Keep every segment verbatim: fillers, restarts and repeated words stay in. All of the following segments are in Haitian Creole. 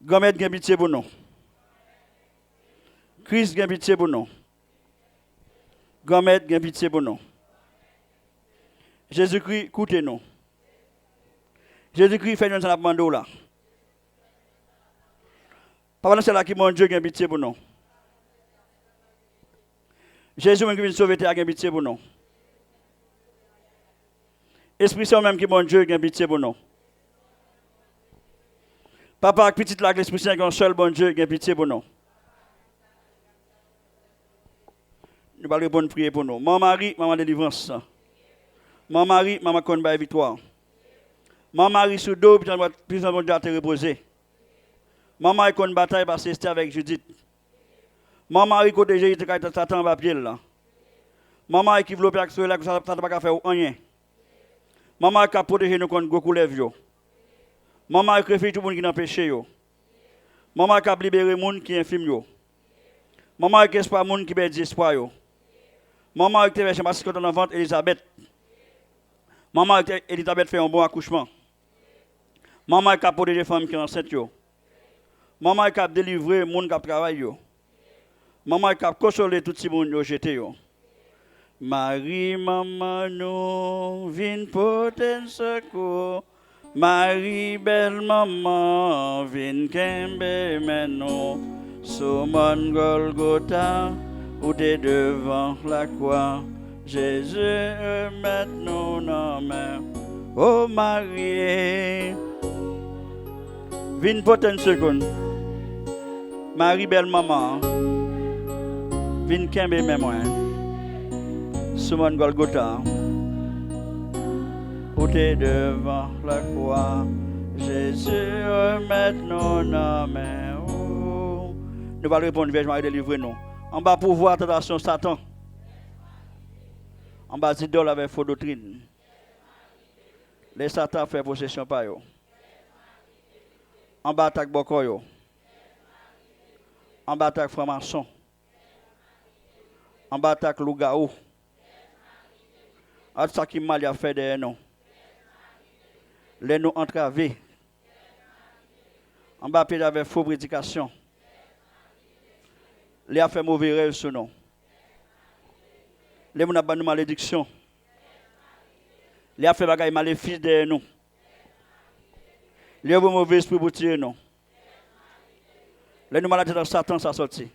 Granmèt gen pitye pou nou. Kris gen pitye pou nou. Granmèt gen pitye pou nou. Jezikri, koute nou. Jezikri, fè nou sa n ap mande w la. Papa nan syèl la ki Bondye gen pitye pou nou. Jezi menm ki vin sove tè a gen pitye pou nou. Espri Sen menm ki Bondye gen pitye pou nou. Papa ak Pitit la ak Lespri Sen ki yon sèl Bondye gen pitye pou nou. Nou pral reponn priye pou nou. Manman Mari, manman delivrans. Manman Mari, manman konn bay viktwa. Manman Mari sou do, pitit Bondye a te repoze. Manman Mari konn batay pase Estè avèk Jidit. Manman Mari kote Jezi te kay Satan anba pye l la. Manman Mari ki vlope ak solèy la, Satan pa ka fè w anyen. Manman Mari k ap pwoteje nou kont gwo koulèv yo. Manman Mari k refij tout moun ki nan peche yo. Manman Mari k ap libere moun ki enfim yo. Manman Mari k espwa moun ki pèdi espwa yo. Manman Mari k te fè Jan Batis kontan nan vant Elizabèt. Manman Mari k te Elizabèt fè yon bon akouchman. Manman Mari k ap pwoteje fanm ki ansent yo. Manman Mari k ap delivre moun k ap travay yo. Manman Mari k ap konsole tout timoun yo jete yo. Mari, manman nou, vin pote n sekou. Mari, bèl manman, vin kenbe men nou. Sou mòn Gòlgota, ou te devan lakwa. Jezi remèt nou nan men. O Mari, vin pote n sekou n. Mari, bèl manman an, vin kenbe men mwen. Sou mòn Gòlgota, ou te devan lakwa. Jezi remèt nou nan men ou. Nou pral reponn, Vyèj Mari delivre nou. Anba pouvwa tantasyon Satan. Anba zidòl avèk fo doktrin. Lè Satan ap fè posesyon pa yo. Anba atak bòkò yo. Anba atak franmason. Anba atak lougawou. Ak sa ki mal y ap fè dèyè nou. Lè nou antrave. Anba pyèj avèk fo predikasyon. Lè y ap fè move rèv sou nou. Lè moun ap ban nou malediksyon. Lè y ap fè bagay malefis dèyè nou. Lè yo voye move espri pou tiye nou. Lè nou malad, se nan Satan sa sòti.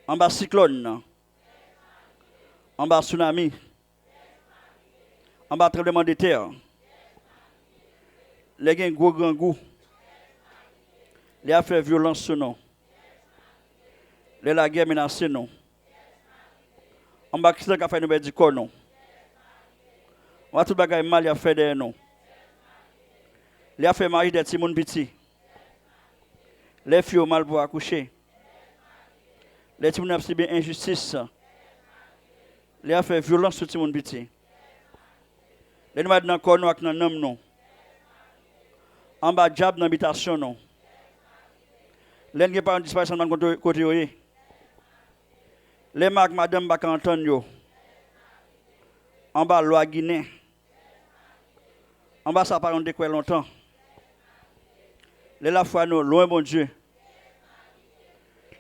Anba siklòn nan. Anba sounami. Anba tranblemanntè. Lè gen gwo grangou. Lè y ap fè vyolans sou nou. Lè lagè menase nou. Anba aksidan k ap fè nou pèdi kò nou. Anba tout bagay mal y ap fè dèyè nou. Lè y ap fè maji dèyè timoun piti. Lè fi yo mal pou akouche. Lè timoun ap sibi enjistis. Lè y ap fè vyolans sou timoun piti. Lè nou malad nan kò nou ak nan nanm nou. Anba dyab nan bitasyon nou. Lè n gen paran disparèt san nou pa konn kote yo ye. Lè mari ak madanm pa ka antann yo. Anba lwa ginen. Anba sa paran nou te kwè lontan. Lè lafwa nou lwen Bondye.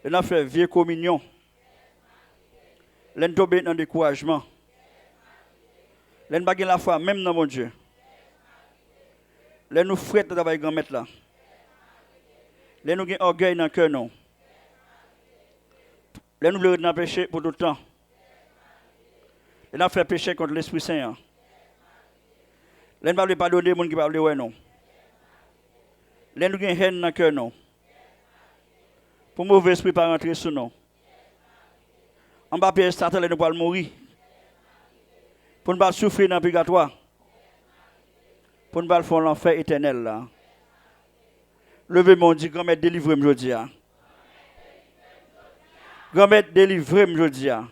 Lè n ap fè vye kominyon. Lè n tonbe nan dekourajman. Lè n pa gen lafwa menm nan Bondye. Lè nou frèt nan travay Granmèt la. Lè nou gen ògèy nan kè nou. Lè nou vle ret nan peche pou tout tan. Lè n ap fè peche kont Lespri Sen an. Lè n pa vle padone moun ki pa vle wè nou. Lè nou gen hèn nan kè nou. Pou move espri pa rantre sou nou. Anba pyèj Satan lè nou pral mouri. Pou n pa soufri nan pigatwa. Pou n pa al fè yon lanfè etènèl la. Leve men w, di, Granmèt, delivre m jodi a. Granmèt, delivre m jodi a.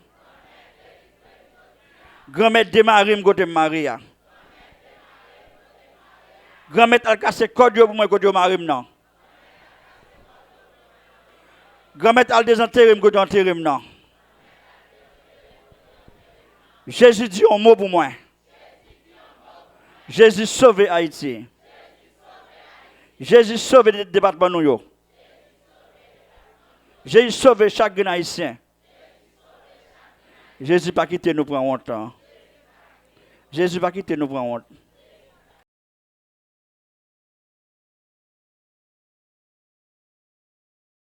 Granmèt, demare m kote m mare a. Granmèt, al kase kòd yo pou mwen kote yo mare m nan. Granmèt, al dezantere m kote yo antere m nan. Jezi, di yon mo pou mwen. Jezi, sove Ayiti. Jezi sove de- depatman nou yo. Jezi sove chak grenn Ayisyen. Jezi pa kite nou pran wont. Jezi pa kite nou pran wont.